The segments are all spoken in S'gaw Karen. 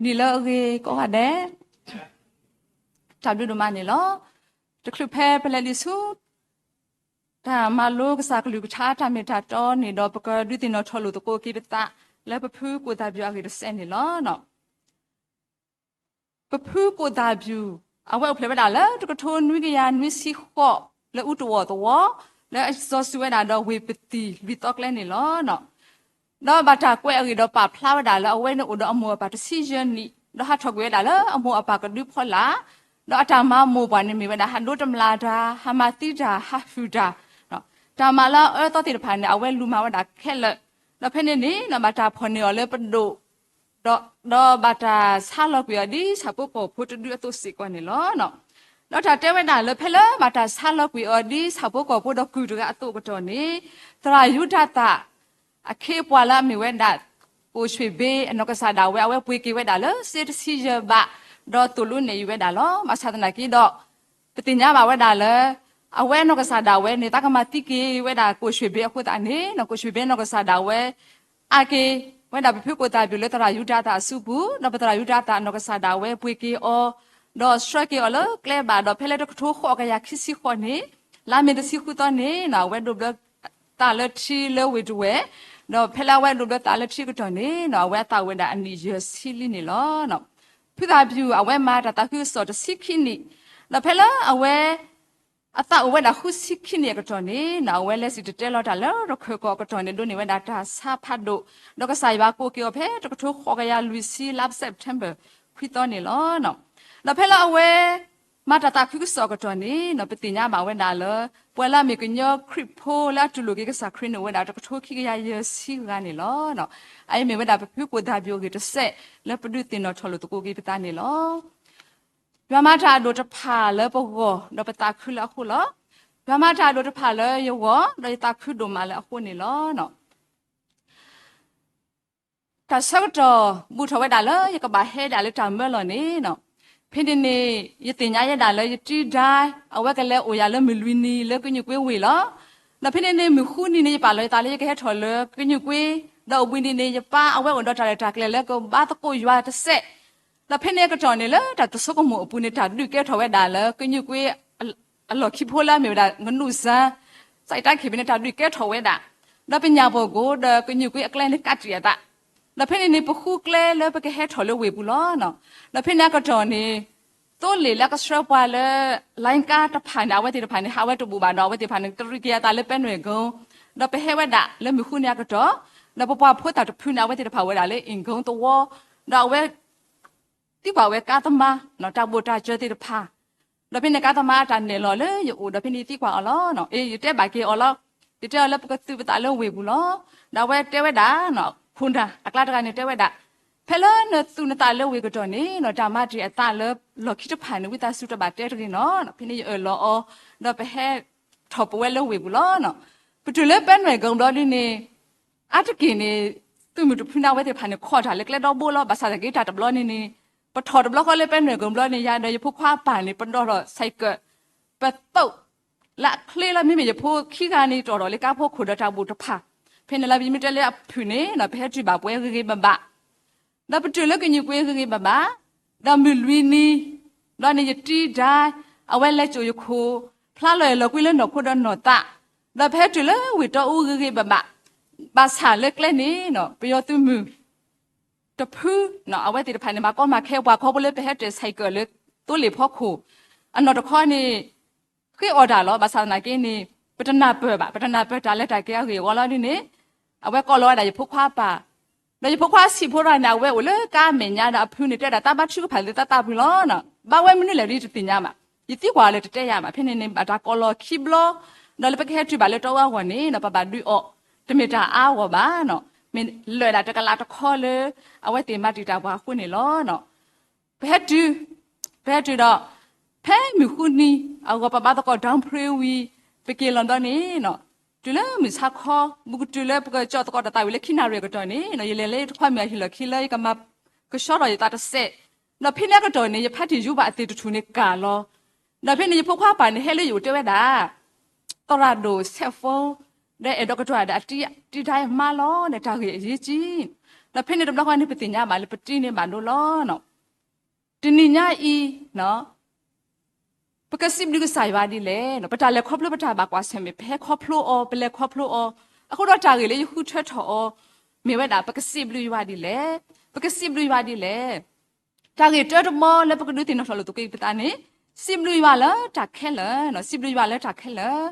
နံၤလၢအဂ့ၤကိးဂၤဒဲး, တၢ်ဘျုးဒိၣ်မးန့ၣ်လီၤ. တချုးဖဲပလဲၤဒံးဆူ တၢ်မၤလိကစၢ်ကလုၢ်ကထါတၢ်မ့ၢ်တၢ်တီန့ၣ်ဒီး ပကဒုးသ့ၣ်နီၣ်ထီၣ်လိာ်သကိးက့ၤပသး လၢပဖုကိၣ်သၣ်ဘျူးအဂ့ၢ်တစဲးန့ၣ်လီၤ. ပဖုကိၣ်သၣ်ဘျူး အဝဲအိၣ်ဖျဲၣ်ဝဲဒၣ်လၢ တကထိနွံကယၤနွံဆံဃိး လၢအူတဝီၢ်သဝီ, လၢအစီၤစုၤဝဲဒၣ်ဒီးဝ့ၢ်ပသံၣ်လွံၢ်သီကျဲန့ၣ်လီၤ. ဒီးဘၣ်တၢ်ကွဲးအဂ့ၢ်ဒီးပာ်ဖျါဝဲဒၣ်လၢ အဝဲန့ၣ်အိၣ်ဒီးအမိၢ်အပၢ်တဆံယဲၢ်နံၣ်, ဒီးဟးထီၣ်ကွံာ်ဝဲဒၣ်လၢအမိၢ်အပၢ်ကဒုဖီလာ်, ဒီးအတၢ်မၤမိၢ်ပှၢ်န့ၣ်မ့ၢ်ဝဲဒၣ် ဟးဒိတမျးတၢ်, ဟးမၤသံတၢ်, ဟးဟုၣ်တၢ်, တၢ်မၤလၢအအၢသီသ့ၣ်တဖၣ်န့ၣ် အဝဲလူၤမၤဝဲဒၣ်ခဲလၢာ်, ဒီးဖဲန့ၣ်န့ၣ် ဘၣ်တၢ်ဖီၣ်န့ၢ်အီၤလၢပဒိၣ် ဒီးဘၣ်တၢ်ဆါလီၤကွံာ်အီၤဒ်ဆၣ်ဖိကီၢ်ဖိတဒုအသိးစ့ၢ်ကီးန့ၣ်လီၤ. ဒီးတၢ်တဲဝဲဒၣ်လၢ ဖဲလၢဘၣ်တၢ်ဆါလီၤကွံာ်အီၤဒ်ဆၣ်ဖိကီၢ်ဖိဒီးကုၢ်တဂၤအသိးအကတီၢ်န့ၣ်, သရၣ်ယူဒၤသၣ် အခ့အပှၤလၢအမ့ၢ်ဝဲဒၣ် ကိၣ်ၡွ့ၣ်ဘ့အနီၢ်ကစၢ်ဒၣ်ဝဲ အဝဲပှ့ၤက့ၤဝဲဒၣ်လၢစ့တဆံယဲၢ်ဘး, ဒီးသိၣ်လိနဲၣ်အံၤဝဲဒၣ်လီၤ. ဘၣ်ဆၣ်သနာ်က့ဒီး ပသ့ၣ်ညါဘၣ်ဝဲဒၣ်လၢ အဝဲနီၢ်ကစၢ်ဒၣ်ဝဲန့ၣ် သးကမၤသံက့ၤဝဲဒၣ်ကိၣ်ၡွ့ၣ်ဘ့အဃိသတးန့ၣ် ကိၣ်ၡွ့ၣ်ဘ့နီၢ်ကစၢ်ဒၣ်ဝဲ အါက့ၤဝဲဒၣ်ပဖုကိၣ်သၣ်ဘျူးလၢသရၣ်ယူဒၤသၣ်အစုပူၤ, ဒီးပသရၣ်ယူဒၤသၣ်နီၢ်ကစၢ်ဒၣ်ဝဲပှ့ၤက့ၤအီၤ, ဒီးဆှၢက့ၤအီၤလၢကျဲဘၣ်ဒီး ဖဲလၢတကထိဃိးကယၤခံဆံဃိးန့ၣ် လါမ့ၤတဆံဃုသီန့ၣ် အဝဲဒိးဘျၢသးလၢထံလၢဝ့ၢ်တဝဲၢ်, ဒီးဖဲလၢအဝဲဒိးဘျၢသးလၢထံအကတီၢ်န့ၣ် အဝဲအသးအိၣ်ဝဲဒၣ်အနံၣ်ယဲၢ်ဆံလံန့ၣ်လီၤ. ဖုသၣ်ဘျူး အဝဲမၤတၢ်သးခုကစီၣ်တဆံခံနံၣ်, ဒီးဖဲလၢအဝဲ အသးအိၣ်ဝဲဒၣ်ဃုဆံခံနံၣ်အကတီၢ်န့ၣ် အဝဲလဲၤစံၣ်တဲၤတဲလီၤတၢ်လၢတခၢၣ်ကီၢ်အကတီၢ်န့ၣ် ဒိးန့ၢ်ဝဲဒၣ်တၢ်ဆါဖးဒိၣ်, ဒီးကစၢ်ယွၤကိးက့ၤအီၤဖဲတကထိဃိးကယၤလွံၢ်ဆံ လါ September ခွံသီန့ၣ်လီၤ. ဒီးဖဲလၢအဝဲ မၤတၢ်သးခုကစီၣ်အကတီၢ်န့ၣ် ပသ့ၣ်ညါဘၣ်ဝဲဒၣ်လၢ ပှၤလၢအမ့ၢ်ကညီခရံာ်ဖိလၢအတူၢ်လိာ်က့ၤကစၢ်ခရံာ်န့ၣ် အိၣ်ဝဲဒၣ်တကထိခံကယၤယဲၢ်ဆံဂၤန့ၣ်လီၤ. အအံၤမ့ၢ်ဝဲဒၣ်ပဖုကိၣ်သၣ်ဘျူးအဂ့ၢ်တစဲး လၢပဒုးသ့ၣ်နီၣ်ထီၣ်လိာ်သကိးက့ၤပသးန့ၣ်လီၤ. ယွၤမၤတၢ်အဒိၣ်တဖၣ်လၢပဂီၢ် ဒီးပသးခုလၢအဃိလီၤ. ယွၤမၤတၢ်အဒိၣ်တဖၣ်လၢယဂီၢ် ဒီးယသးခုဒိၣ်မးလၢအဃိန့ၣ်လီၤ. တၢ်ဆၢကတီၢ်ဘူးထီၣ်ဝဲဒၣ်လၢယကဘၣ်ဟဲဒၣ်လၢတၢ်မၢလီၢ်န့ၣ်, ဖဲန့ၣ်န့ၣ် ယသ့ၣ်ညါယဲဒၣ်လၢယတံၤဒါ အဝဲကလဲၤအိၣ်ယၤလၢမုၢ်လွံၢ်နံၤလၢကညူၣ်ကွ့ဝ့ၢ်လီၤ. ဒီးဖဲန့ၣ်န့ၣ် မုၢ်ဃုနံၤန့ၣ် ယပာ်လီၤယသးလၢယကဟဲထီၣ်လၢကညူၣ်ကွ့, ဒီးအိၣ်ဘှံးနံၤန့ၣ် ယပၢ်အဝဲအိၣ်ဒီးတၢ်ရဲၣ်တၢ်ကျဲၤလၢကဘါသကိးယွၤတစဲး ဒီးဖဲန့ၣ်အကတီၢ်န့ၣ် လၢတၢ်တဆိကမိၣ်အပူၤန့ၣ် တၢ်ဒုးကဲထီၣ်ဝဲဒၣ်လၢကညူၣ်ကွ့ အလီၢ်ခံဖိလၢအမ့ၢ်ဝဲဒၣ် ငနူၣ်စၢ် စးတၢ်ခံးဖဲန့ၣ် တၢ်ဒုးကဲထီၣ်ဝဲဒၣ်, ဒီးပညၣ်ဘီၣ်ကိၣ်ဒီးကညူၣ်ကွ့အကျဲန့ၣ်ကးတံာ်အသး, ဒီးဖဲန့ၣ်န့ၣ် ပဃုကျဲလၢပကဟဲထီၣ်လၢဝ့ၢ်ပူၤလီၤ. ဒီးဖဲန့ၣ်အကတီၢ်န့ၣ် သိလ့ၣ်လၢအကဆှၢပှၤလၢ လိုင်းကား တဖၣ်န့ၣ် အဝဲသ့ၣ်တဖၣ်န့ၣ် ဟးဝဲတဘူၣ်ဘၣ်ဒီး အဝဲသ့ၣ်တဖၣ်န့ၣ် တရံးက့ၤအသးလၢပဲနွဲၣ်ကိ ဒီးပဟဲဝဲဒၣ်လၢမုၢ်ဃုနံၤအကတီၢ်, ဒီးပပှၤဖိသၣ်တဖုန့ၣ် အဝဲသ့ၣ်တဖၣ်ဝဲဒၣ်လၢအ့ၣ်ကိသဝီ, ဒီးအဝဲ သံကွၢ်ဝဲကါသမါ တၢ်ဘိၣ်တၢ်စၢၤသ့ၣ်တဖၣ်, ဒီးဖဲန့ၣ်ကါသမါအတၢ်နဲၣ်လီၤလၢယအိၣ် ဒီးဖဲန့ၣ်ယသံကွၢ်အီၤလီၤ. အ့ ယတဲဘၣ်က့ၤအီၤလီၤ. ယတဲအီၤလၢပကသူၣ်ပသးလၢဝ့ၢ်ပူၤလီၤ. ဒီးအဝဲတဲဝဲဒၣ် ခိၣ်နၢ်အကျါတဂၤန့ၣ်တဲဝဲဒၣ်, ဖဲလၢနသူၣ်နသးလၢဝ့ၢ်ကတီၢ်န့ၣ် တၢ်မၤတ့ၢ်အသးလၢလီၢ်ခံတဖၣ်န့ၣ် ဝံသးစူၤတဘၣ်တဲတဂ့ၤနီၤ. ဖဲန့ၣ်ယအၢၣ်လီၤအီၤ, ဒီးပဟဲထီၣ်ပဝဲလၢဝ့ၢ်ပူၤလီၤ. ပတုၤလၢပဲနွဲၣ်ကိဘျီဒ်န့ၣ် အါတက့ၢ်န့ၣ် သုးမုၢ်တဖုန့ၣ် အဝဲသ့ၣ်တဖၣ်န့ၣ် ခိးတၢ်လၢကျဲဒီဘိလီၤ. ဘၣ်ဆၣ်သနာ်က့တၢ်တဘျီန့ၣ်န့ၣ် ပထီၣ်တဘျီဃီလၢပဲနွဲၣ်ကိဘျီန့ၣ် ယၤဒီးယဖိခွါအပၢ်န့ၣ် ပဒိးထီၣ် cycle ပသိးလၢအချ့လီၤ. မ့မ့ၢ်ယဖိခံဂၤန့ၣ် တအိၣ်ထီၣ်လၢကါဖိခိၣ်ဒီးတၢ်ဘိၣ်တဖၣ်, ဖဲန့ၣ်လၢပမ့ၢ်တဲလၢအဖုၣ်န့ၣ် ပဟဲတုၤဘၣ်ပှၤဂ့ၤဂ့ၤဘၣ်ဘၣ် ဒီးပတုၤလၢကညူၣ်ကွ့ဂ့ၤဂ့ၤဘၣ်ဘၣ်, ဒီးမုၢ်လွံၢ်နံၤ ဘျီန့ၣ်ယတံၤဒါ အဝဲလဲၤစိာ်ယခိၣ်, ဖျါလီၤအဲၣ်လီၤကွံလၢနီၢ်ခိဒီးနီၢ်သး, ဒီးပဟဲတုၤလၢဝ့ၢ်တီအူဂ့ၤဂ့ၤဘၣ်ဘၣ်, ဘၣ်ဆၣ်လၢကျဲန့ၣ် ပယီၤသုးမုၢ်တဖု အဝဲသ့ၣ်တဖၣ်န့ၣ် မၤကီမၤခဲပှၤခီဖိလၢပဟဲတဲာ် cycle လၢသိလ့ၣ်ဖီခိၣ်, အနီၢ်တခီန့ၣ် ဃ့အီၣ်တၢ်လီၤ. ဘၣ်ဆၣ်သနာ်က့န့ၣ် ပတနၢ်ပၢၢ်ဘၣ်, ပတနၢ်ပၢၢ်တၢ်လဲၤတၢ်က့ၤအဂ့ၢ်အဝီလီၤဒ်န့ၣ် အဝဲကိးလီၤဝဲဒၣ်ယဖိခွါအပၢ်, ဒီးယဖိခွါဆံးဖိတဂၤန့ၣ် အဝဲအိၣ်လၢကါအမဲာ်ညါဒီးအဖုန့ၣ် တဲဝဲဒၣ် သးဘါထုကဖၣ်လၢသးသးပူၤလီၤ. ဘၣ်ဝဲမနုၤလဲၣ်ဒ်တသ့ၣ်ညါဘၣ်, ယသံကွၢ်အီၤလၢတတဲယၤဘၣ်. ဖဲန့ၣ်န့ၣ် ဘၣ်တၢ်ကိးလီၤခံဘျီ, ဒီးလၢပကဟဲတုၤဘၣ်လၢတီအူအဂီၢ်န့ၣ် ပဘၣ်ဒုးအီၣ်, တမ့ၢ်တၢ်အါအဂီၢ်ဘၣ်, မ့ၢ်လၢာ်ဒၣ်တကလးတခီလၢ အဝဲသ့ၣ်မၤတံာ်တာ်ပှၤအဃိန့ၣ်လီၤ. ပဟဲတုၤ, ပဟဲတုၤဒီး ဖဲမုၢ်ဃုနံၤအဂီၢ် ပဘါသကိး ဒၢဖရ့ဝံၤ ပက့ၤလီၤဘျီန့ၣ် တုၤလၢမုၢ်ဆါခီ ဘူးကတုၤလၢပကကၠီၣ်သကိးတၢ်သးဝံၣ်လၢခံနၣ်ရံၣ်အကတီၢ်န့ၣ် ယလဲၤလၢယတခွါမုၣ်အဟံၣ်လီၢ်ခံလၢယကမၤကဆှီထီၣ်ယသးတစဲး, ဒီးဖဲန့ၣ်အကတီၢ်န့ၣ် ယဖါတံၢ်ယူဘၣ်အသ့ၣ်တထူၣ်န့ၣ်ကၢ်လီၤ. ဒီးဖဲန့ၣ်ယဖိခွါအပၢ်န့ၣ် ဟဲလၢယအိၣ်တဲဝဲဒၣ် သရၣ်ဒိၣ် ဆဲးဖိ ဒီးအဲၣ်ဒိးကတိၤတၢ်ဒီးအတံၤဒါမါလီၤဒီး တၢ်ဂ့ၢ်အရေးကြီးန့ၣ် ဒီးဖဲန့ၣ်တဘျီဃီန့ၣ် ပသ့ၣ်ညါဘၣ်လၢပတ့န့ၢ်ဘၣ်ဒိလီၤ. တနံၤညါအံၤ ပကစံးဘျုးကစၢ်ယွၤဒ်လဲၣ်. ပတၢ်လဲၤခီဖျိပတၢ်ဘၣ်ကွၢ်ဆၢၣ်မဲာ် ပဟဲခီဖျိအီၤ, ပလဲၤခီဖျိအီၤ, အဃိဒီးတၢ်ဂ့ၢ်လၢယဃုထၢထီၣ်အီၤ မ့ၢ်ဝဲဒၣ် ပကစံးဘျုးယွၤဒ်လဲၣ်. ပကစံးဘျုးယွၤဒ်လဲၣ်. တၢ်ဂ့ၢ်တၢတမီလၢပကဒုးသ့ၣ်နီၣ်ထီၣ်လိာ်သကိးပသးန့ၣ်, စံးဘျုးယွၤလၢတၢ်ခဲလၢာ်, စံးဘျုးယွၤလၢတၢ်ခဲလၢာ်.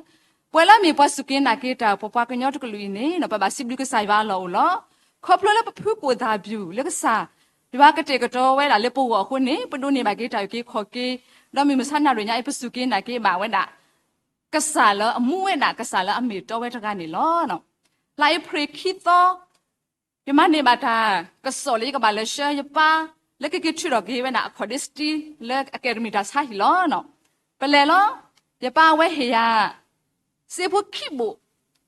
ပှၤလၢအမ့ၢ်ပှၤစူၢ်က့ၤနာ်က့ၤတၢ် ပပှၤကညီတကလုာ်အံၤန့ၣ် ပဘၣ်စံးဘျုးကစၢ်ယွၤအလီၢ်အိၣ်လီၤ. ခီဖျိလၢပဖုကိၣ်သၣ်ဘျုးလၢကစၢ်ယွၤကတဲာ်ကတီၤဝဲဒၣ်လၢပဂီၢ်အဃိန့ၣ် ပဒိးန့ၢ်ဘၣ်က့ၤတၢ်အုၣ်က့ၤခီၣ်က့ၤ, ဒီးမုၢ်မဆါနၣ်ရံၣ်ညါအံၤ ပစူၢ်က့ၤနာ်က့ၤဘၣ်ဝဲဒၣ် ကစၢ်လၢအမူဝဲဒၣ် ကစၢ်လၢအမ့ၢ်တီဝဲတဂၤန့ၣ်လီၤ. လါအ့ဖြ့ၣ်ခံသီ ယမၤန့ၢ်ဘၣ်တၢ်ကစီၣ်လၢယကဘၣ်လဲၤဆှၢယပၢ် လၢကက့ၤထုးထီၣ်က့ၤဝဲဒၣ် Accordion City လၢ Academy တၢ်ဆါဟံၣ်လီၤ. ပလဲၤလီၤ. ယပၢ်ဝဲဟ့ၣ်ယၤ စ့ဖိခံဘိၣ်,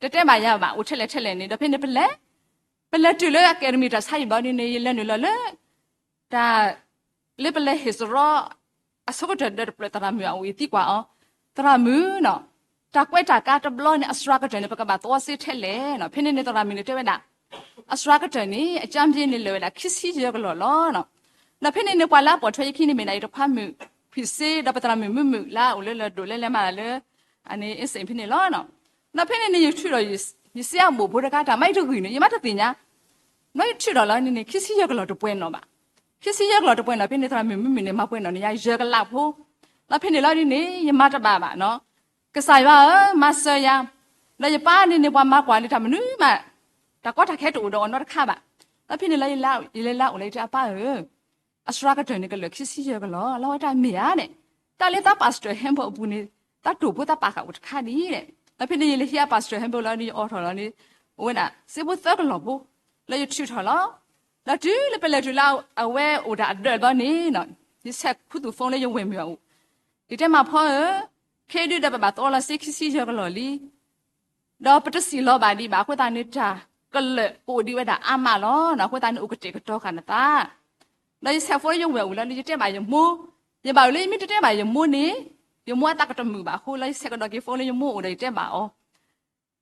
တတဲဘၣ်ယၤဘၣ် အိၣ်ထဲလဲၣ်ထဲလဲၣ်န့ၣ်, ဒီးဖဲန့ၣ်ပလဲၤ, ပလဲၤတုၤလၢ Academy တၢ်ဆါဟံၣ်ဘျီဒ်န့ၣ် ယလဲၤနုာ်လီၤလၢ တၢ် လၢပလဲၤဟ့ၣ်စရီ အဆိကတၢၢ်ဒီးတဖျၢၣ် သရၣ်မုၣ်အအိၣ်အံၤသံကွၢ်အီၤ, သရၣ်မုၣ်နီၤ, တၢ်ကွဲးတၢ်ကါတဘျီန့ၣ် အစှၤကတၢၢ်န့ၣ် ပကဘၣ်သီစ့ထဲလဲၣ်နီၤ. ဖဲန့ၣ်န့ၣ် သရၣ်မုၣ်န့ၣ်တဲဝဲဒၣ် အစှၤကတၢၢ်န့ၣ် အကြမ်းဖျင်းန့ၣ် လၢာ်ဝဲဒၣ်ခံဆံယဲၢ်ကလီၢ်လီၤ. ဒီးဖဲန့ၣ်န့ၣ် ပှၤလၢအပိာ်ထွဲယခံန့ၣ်မ့ၢ်ဒၣ် ယတခွါမုၣ်ဖံးစ့ ဒီးပသရၣ်မုၣ်မုၢ်မုၢ်လၢအအိၣ်လၢလၢၢ်ဒိၣ်လၢလဲၤမၤလၢ အန့ၣ် အ့စ့ၣ်ဖဲန့ၣ်လီၤ. ဒီးဖဲန့ၣ်န့ၣ် ယထုးဒီး ယစ့အဘိၣ်ဖိတခါ တၢ်မၤအံၤတဂ့ၢ်န့ၣ် ယမၤတသ့ၣ်ညါ ဒီးယထုးထီၣ်လီၤန့ၣ်န့ၣ် ခံဆံယဲၢ်ကလီၢ်တပှဲၤနီၣ်ဘၣ်. ခံဆံယဲၢ်ကလီၢ်တပှဲၤနီၣ် ဖဲန့ၣ်သရၣ်မုၣ်မုၢ်မုၢ်န့ၣ် မၤပှဲၤနီၣ်န့ၣ်ယၤယဲၢ်ကလးဖိ, ဒီးဖဲန့ၣ်လီၤဒ်န့ၣ် ယမၤတဘၣ်ဘၣ်နီၣ်. ကစၢ်ယွၤဧၢ မၤစၢၤယၤ, ဒီးယပၢ်န့ၣ်န့ၣ် ပှၤမၤကွၢ်လၢတၢ်မနုၤမး တၢ်ကီတၢ်ခဲတအိၣ်ဒီးအီၤနီတခါဘၣ်. ဒီးဖဲန့ၣ်လီၤ ယလဲၤလၢအအိၣ်လၢယတဲအပၢ်ဧၢ အစှၤကတၢၢ်န့ၣ် ကလၢာ်ခံဆံယဲၢ်ကလီၢ် လီၤဝဲတၢ်မ့ၢ်ဧါန့ၣ်, တၢ်လၢသး pastor handbook အပူၤန့ၣ် တၢ်တိာ်ဖိသးပာ်ဃာ်အိၣ်တခါဒ်န့ၣ်, ဒီးဖဲန့ၣ်ယလဲၤဟံးအ pastor handbook လီၤန့ၣ် ယအိးထီၣ်လီၤန့ၣ် အိၣ်ဝဲဒၣ် စ့ဖိသၢကလီၢ်ဖိ လၢယထုးထီၣ်လီၤ. ဒီးတုၤလၢပလဲၤတုၤလၢအဝဲအိၣ်တၢ်အဒၢးဘျီန့ၣ် ယဆဲးခူသူၣ် phone လၢယဝဲၢ်မုၣ်အအိၣ်, ယတဲမးဖီဧၢ, ခဲဒုဒီးပဘၣ်သီလီၤစ့ခံဆံယဲၢ်ကလီၢ်လံ ဒီးပတစံၣ်လီၤဘၣ်ဒံးဘၣ်အဃိသတးန့ၣ် တၢ်ကလၢာ်ကအိၣ်ဒံးဝဲဒၣ်အါမးလီၤ. အဃိသတးန့ၣ် အိၣ်ကတဲာ်ကတီၤဃာ်နသး, ဒီးယဆဲး phone လၢယဝဲၢ်အအိၣ်လီၤန့ၣ် ယတဲဘၣ်ယမိၢ်, ယဘၣ်ဝဲလၢယမ့ၢ်တတဲဘၣ်ယမိၢ်န့ၣ် ယမိၢ်အသးကတမုာ်ဘၣ်အဃိလီၤ ယဆဲးကဒီးက့ၤ phone လၢယမိၢ်အအိၣ်ဒီးယတဲဘၣ်အီၤ,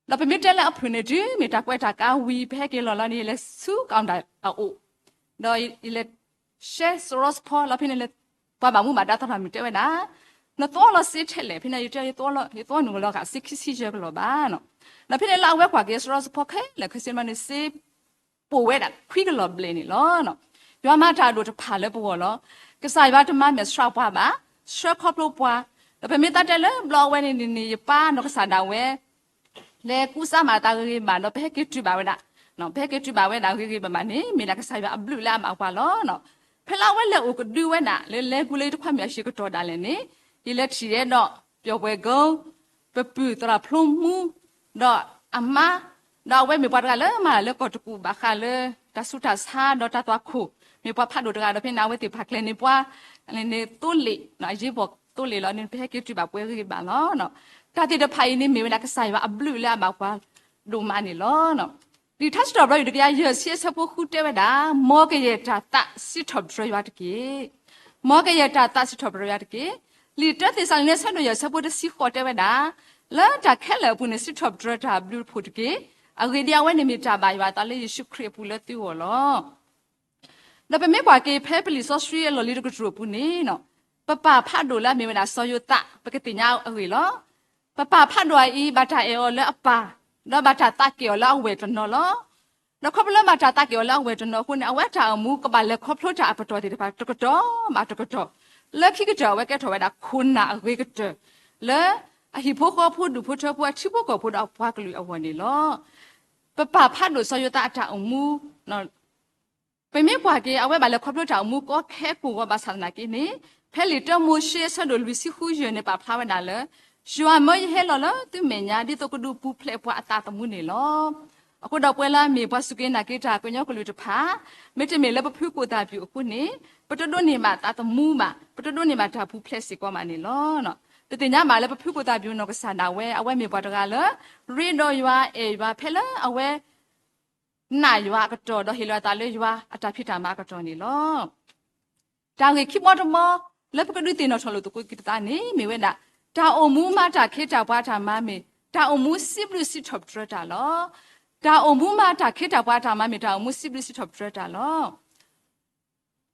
ဒီးပမ့ၢ်တဲလၢအဖုၣ်န့ၣ် တုၤမ့ၢ်တၢ်ကွဲးတၢ်ကါဝံၤ ပဟဲက့ၤလီၤလီၤန့ၣ် ယလဲၤဆူ counter အအိၣ်, ဒီးယလဲၤ share စရီစဖီလီၤ ဖဲန့ၣ်လၢ ပှၤဘၣ်မူဘၣ်ဒါသရၣ်မုၣ်တဲဝဲဒၣ်, နသီလီၤစ့ထဲလဲၣ် ဖဲန့ၣ် ယတဲ ယသီနုာ်လီၤဃာ်စ့ ခံဆံယဲၢ်ကလီၢ်ဘၣ်နီၤ. ဒီးဖဲန့ၣ်လၢအဝဲကွၢ်က့ၤစရီစဖီခဲလၢာ်ခဲဆ့မးန့ၣ် စ့ပိာ်ဝဲဒၣ်ခွံကလီၢ်ဘျဲၣ်န့ၣ်လီၤ. ယွၤမၤတၢ်အဒိၣ်တဖၣ်လၢပဂီၢ်လီၤ. ကစၢ်ယွၤတမၤမဲာ်ဆှးပှၤဘၣ်, ဆှၢခီဖျိပှၤ, ဒီးပမ့ၢ်သးတဲလၢဘျီအဝဲန့ၣ်န့ၣ် ယပၢ်နီၢ်ကစၢ်ဒၣ်ဝဲ လဲၤကူစါမၤတၢ်ဂ့ၤဂ့ၤဘၣ်ဒီး ပဟဲက့ၤတုၤဘၣ်ဝဲဒၣ်, ပဟဲက့ၤတုၤဘၣ်ဝဲဒၣ်ဂ့ၤဂ့ၤဘၣ်ဘၣ်န့ၣ် မ့ၢ်ဒၣ်ကစၢ်ယွၤအဘျုးလၢအဘၣ်ပှၤလီၤ. ဖဲလၢအဝဲလဲၤအိၣ်ကဒုဝဲဒၣ် လၢလဲၤကူလၢယတခွါမုၣ်အဟံၣ်ကတီၢ်ဒၣ်လဲာ်န့ၣ် ယလဲၤထံၣ်ဝဲဒီး ပျီၣ်ပှဲၤကိ ပပုၢ်သရၣ်ဖျိမူ ဒီးအမါ, ဒီးအဝဲမ့ၢ်ပှၤတဂၤလၢမၤလၢကီၢ်တကူၣ်ဘၣ်ဃးလၢ တၢ်ဆူးတၢ်ဆါ ဒီးတၢ်သွၣ်ခိၣ်, မ့ၢ်ပှၤဖးဒိၣ်တဂၤဒီး ဖဲန့ၣ် အဝဲသ့ၣ်ဖးကျဲန့ၣ်ပှၤ န့ၣ် သိလ့ၣ် အရေးပေါ်သိလ့ၣ်လီၤန့ၣ် ပဟဲက့ၤတုၤဘၣ်ပှဲၤဂ့ၤဂ့ၤဘၣ်လီၤ. တၢ်သ့ၣ်တဖၣ်အံၤန့ၣ် မ့ၢ်ဝဲဒၣ်ကစၢ်ယွၤအဘျုးလၢအဘၣ်ပှၤဒိၣ်မးန့ၣ်လီၤ. လံာ်ထါစံးထီၣ်ပတြၢၤ တကယၤယဲၢ်ဆံ အဆၢဖိဃုတဲဝဲဒၣ်, မ်ကယဲၢ်တၢ်သးစံးထီၣ်ပတြၢၤယွၤတက့ၢ်. မ်ကယဲၢ်တၢ်သးစံးထီၣ်ပတြၢၤယွၤတက့ၢ်. လံာ်တၢသ့းစၤလနံ အဆၢဒိၣ်ယဲၢ် အဆၢဖိတဆံဃိးတဲဝဲဒၣ်, လၢတၢ်ခဲလၢာ်အပူၤန့ၣ် စံးထီၣ်ပတြၢၤတၢ်ဘျုးတဖှိၣ်တက့ၢ်. အဂ့ၢ်ဒ်အံၤ, အဝဲန့ၣ်မ့ၢ်တၢ်ဘၣ်ယွၤအသးလၢယ့ၣ်ၡူးခရံာ်အပူၤလၢသုဂီၢ်လီၤ. ဒီးပမ့ၢ်ကွၢ်က့ၤဖဲပလံာ်စီဆှံအလီၢ်လံၤတကတြူၢ်အပူၤန့ၣ်, ပပၢ်ဖးဒိၣ်လၢအမ့ၢ်ဝဲဒၣ်စီၤယိၤသး ပကသ့ၣ်ညါအဂ့ၢ်လီၤ. ပပၢ်ဖးဒိၣ်အံၤ ဘၣ်တၢ်အဲၣ်အီၤလၢအပၢ်, ဒီးဘၣ်တၢ်သးက့ၤအီၤလၢအဝဲၢ်တနီၤလီၤ. ဒီးခီဖျိလၢဘၣ်တၢ်သးက့ၤအီၤလၢအဝဲၢ်တနီၤအဃိန့ၣ် အဝဲအတၢ်အိၣ်မူကဘၣ်လဲၤခီဖျိတၢ်အပတီၢ်သ့ၣ်တဖၣ်တကတီၢ်ဘၣ်တကတီၢ်, လၢခံကတၢၢ်အဝဲကဲထီၣ်ဝဲဒၣ်ခိၣ်နၢ်အဂ့ၤကတၢၢ် လၢအဟံၣ်ဖိဃီဖိဒူၣ်ဖိထၢဖိ အထံဖိကီၢ်ဖိဒီးအပှၤကလုာ်အဂီၢ်န့ၣ်လီၤ. ပပၢ်ဖးဒိၣ်စီၤယိၤသးအတၢ်အိၣ်မူ ပမ့ၢ်ကွၢ်က့ၤ အဝဲဘၣ်လဲၤခီဖျိတၢ်အိၣ်မူကီခဲကိးဂီၤဘၣ်ဆၣ်သနာ်က့န့ၣ်, ဖဲလံာ်တၢမိၤၡ့အဆၢဒိၣ်လွံၢ်ဆံဃုယဲၢ်န့ၣ် ပာ်ဖျါဝဲဒၣ်လၢ ယွၤမၢယဟဲလီၤလၢသုမဲာ်ညါ ဒ်သိးကဒုးပူၤဖျဲးပှၤအသးသမူန့ၣ်လီၤ. အဃိဒီးပဝဲလၢအမ့ၢ်ပှၤစူၢ်က့ၤနာ်က့ၤတၢ် ကညီကလုာ်တဖၣ်, မ့တမ့ၢ်လၢပဖုကိၣ်သၣ်ပျူၤအဃိန့ၣ်, ပတဒိးန့ၢ်ဘၣ်သးသမူဘၣ်, ပတဒိးန့ၢ်ဘၣ်တၢ်ပူၤဖျဲးစ့ၢ်ကီးဘၣ်န့ၣ်လီၤ. ပသ့ၣ်ညါဘၣ်လၢပဖုကိၣ်သၣ်ပျူၤနီၢ်ကစၢ်ဒၣ်ဝဲ အဝဲမ့ၢ်ပှၤတဂၤလၢ ရ့ဒီးယွၤအဲၣ်ယွၤဖဲလၢအဝဲ နာ်ယွၤအကတီၢ် ဒီးဟ့ၣ်လီၤအသးလၢယွၤအတၢ်ဖံးတၢ်မၤအကတီၢ်န့ၣ်လီၤ. တၢ်ဂ့ၢ်ခံဘီတဘီ လၢပကဒုးသ့ၣ်နီၣ်ထီၣ်လိာ်သကိးက့ၤပသးန့ၣ် မ့ၢ်ဝဲဒၣ် တၢ်အိၣ်မူမၤတၢ်ခ့တၢ်ပှၤတၢ်မၤမ့ၢ် တၢ်အိၣ်မူစံးဘျုးစံးထီၣ်ပတြၢၤတၢ်လီၤ. တၢ်အိၣ်မူမၤတၢ်ခ့တၢ်ပှၤအတၢ်မၤ မ့ၢ်တၢ်အိၣ်မူစံးဘျုးစံးထီၣ်ပတြၢၤတၢ်လီၤ.